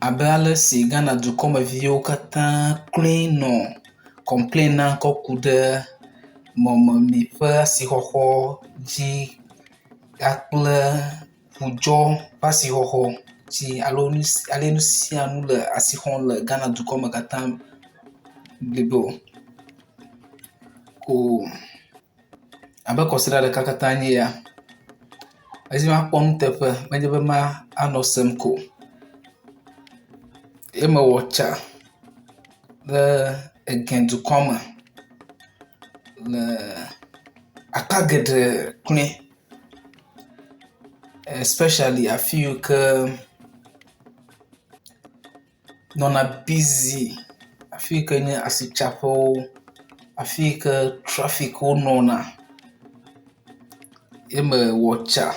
Abe ale si Ghana dukɔmeviwo katã kloe nɔ kɔmplen na kɔ ku ɖe mɔmemi ƒe asixɔxɔ dzi kpakple ŋudzɔ ƒe asixɔxɔ dzi alo nu si ale nu sia nu le asi xɔm le Ghana dukɔme katã blibo ko abe kɔsiɖa ɖeka katã nye ya. Edzi makpɔ nuteƒe menye be manɔ sem ko ye mewɔ tsa le egɛ dukɔ me le akpa geɖe kloe especially afi yiwo ke nɔna bizi, afi yi ke nye asitsaƒewo, afi yi ke trafikwo nɔna ye mewɔ tsa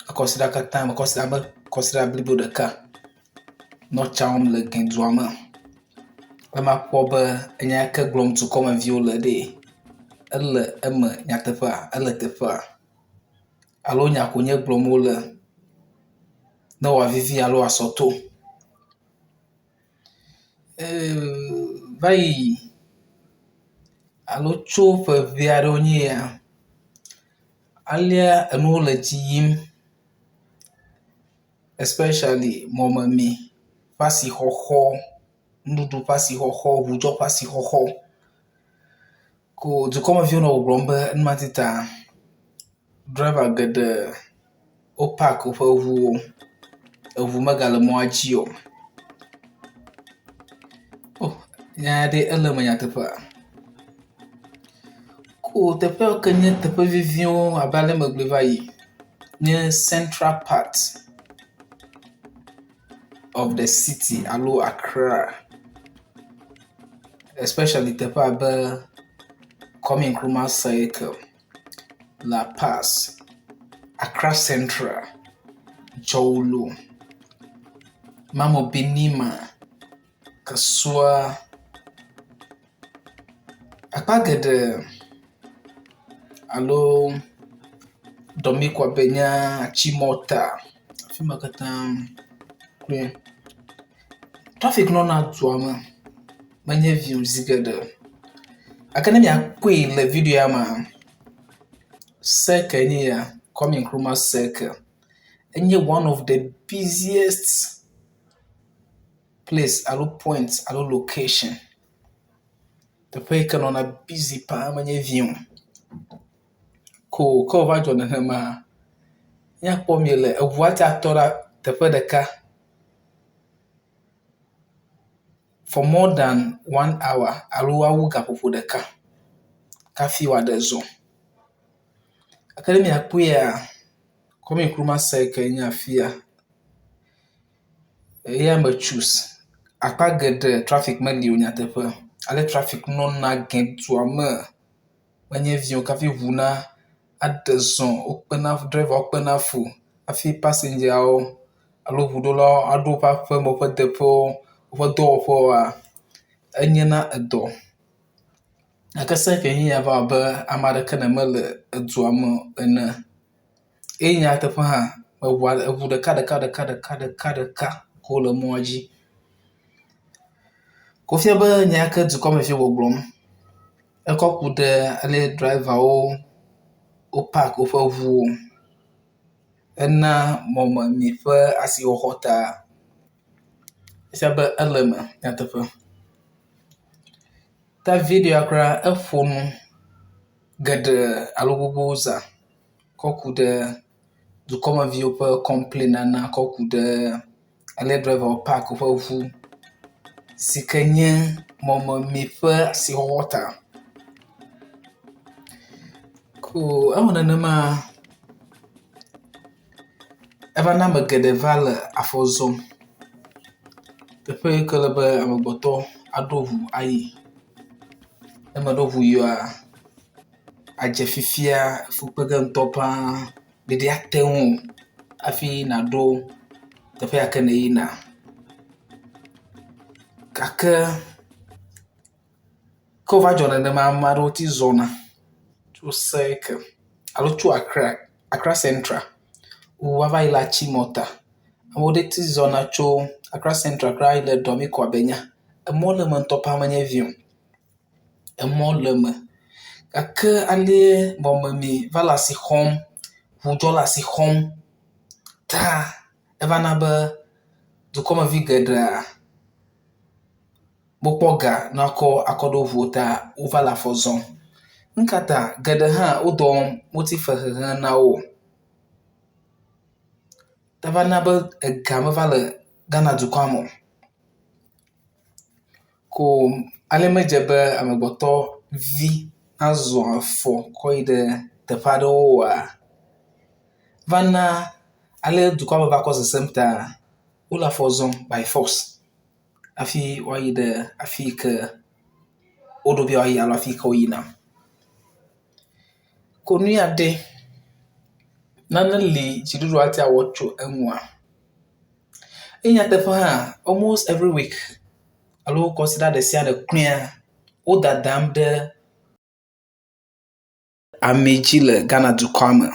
kɔsiɖa katã me abe kɔsiɖa blibo ɖeka nɔ tsa wɔm le gɛ dua me be makpɔ be enya yi ke gblɔm dukɔmeviwo le ɖee, ele eme nyateƒea, ele teƒea alo nya ko nye gblɔm wole ne wòavivi alo wòasɔ to. Va yi alo tso ƒe ŋɛ aɖewo nye ya, alea enuwo le dzi yim especially mɔmemi ƒe asixɔxɔ, nuɖuɖu ƒe asixɔxɔ, ŋudzɔ ƒe asixɔxɔ ko dukɔmeviwo nɔ gbɔgblɔm be numa ti ta driver geɖe wo park woƒe ŋuwo, eŋu megale mɔa dzi o. O nya ɖe ele eme nyateƒea? Ko teƒe yawo ke nye teƒe viviwo abe ale megblɔe va yi nye central part of the city alo Accra especially teƒe abe Kwame Nkrumah circle. La Paz, Accra Central, Dzɔwolo, Mamobi Nima, Kasoa, akpa geɖe alo Dɔmi Kwabenya, Achimota, afi ma katã kloe. Trafik nɔna dua me menye vi o zi geɖe gake ne miakpɔe le video ya mea, circle nye ya, Kwame Nkrumah circle. Enye one of the busiest place alo point alo location. Teƒe yi ke nɔna bizi paa menye vi o. Ko ke wòva dzɔ nenema, míakpɔ miele eŋua tsa tɔ ɖe teƒe ɖeka for more than one hour alo woawu gaƒoƒo ɖeka hafi wòaɖe zɔ. Gake ne miakpɔea, Kwame Nkrumah circle nye afi ya. Eya me choose. Akpa geɖe trafik meli o nyateƒe. Ale trafik nɔna gɛ dua me menye vi o hafi ŋu na aɖe zɔ wokpena dravawo kpena fu hafi pasɛndzawo alo ŋuɖolawo aɖo woƒe aƒeme woƒe deƒewo woƒe dɔwɔƒewoa enyena edɔ. Gake circle ye ya va wɔ abe ame aɖeke ne mele edua me ene. Eye nyateƒe hã eŋua eŋu ɖeka ɖeka ɖeka ɖeka ɖeka ɖeka ko le mɔa dzi. Ko fia be nya yi ke dukɔmevi gbɔgblɔm ekɔ ku ɖe ale dravawo wo park woƒe ŋuwo hena mɔmemi ƒe asixɔxɔ ta. Efia be ele eme nyateƒe. Ta videoa kura eƒo nu geɖe alo gbogbo za kɔ ku ɖe dukɔmeviwo ƒe kɔmplen nana kɔ ku ɖe ale dravawo pak woƒe ŋu si ke nye mɔmemi ƒe asixɔxɔ ta. Ko ewɔ nenema eva na ame geɖe va le afɔ zɔm. Teƒe yi ke ele be amegbetɔ aɖo ŋu ayi. Ne meɖo ŋu yi oa, adze fifia fukpege ŋutɔ paa ɖeɖi ate ŋuwò hafi nàɖo teƒe ya ke nèyina. Gake ke wòva dzɔ nenema ame aɖewo te zɔna tso circle alo tso Accra, Accra Central woava yi le Achimota. Ame ɖe tse zɔna tso Accra Central kura yi ɖe Dome Kwabenya. Emɔ le eme ŋutɔ paa menye vi o. Emɔ le eme gake ale mɔmemi va le asi xɔm, ŋudzɔ le asi xɔm ta eva na be dukɔmevi geɖea wokpɔ ga ne woakɔ akɔ ɖo ŋu o ta wova le afɔ zɔm. Nu ka ta geɖe hã wo dɔ wɔm woti fe xexe na wo o. Eva na be ega meva le Ghana dukɔa me o. Ko ale medze be amegbetɔ vi nazɔ afɔ kɔ yi ɖe teƒe aɖewo oa, va na ale dukɔa me va kɔ sesem ta wole afɔ zɔm by force hafi woayi ɖe afi yi ke woɖo be yewoayi alo afi yi ke woyina. Ko nu ya ɖe, nane li dziɖuɖu ate awɔ tso eŋua? Eye nyateƒe hã almost every week alo kɔsiɖa ɖe sia ɖe kloea wo dadam ɖe ami dzi le Ghana dukɔa me.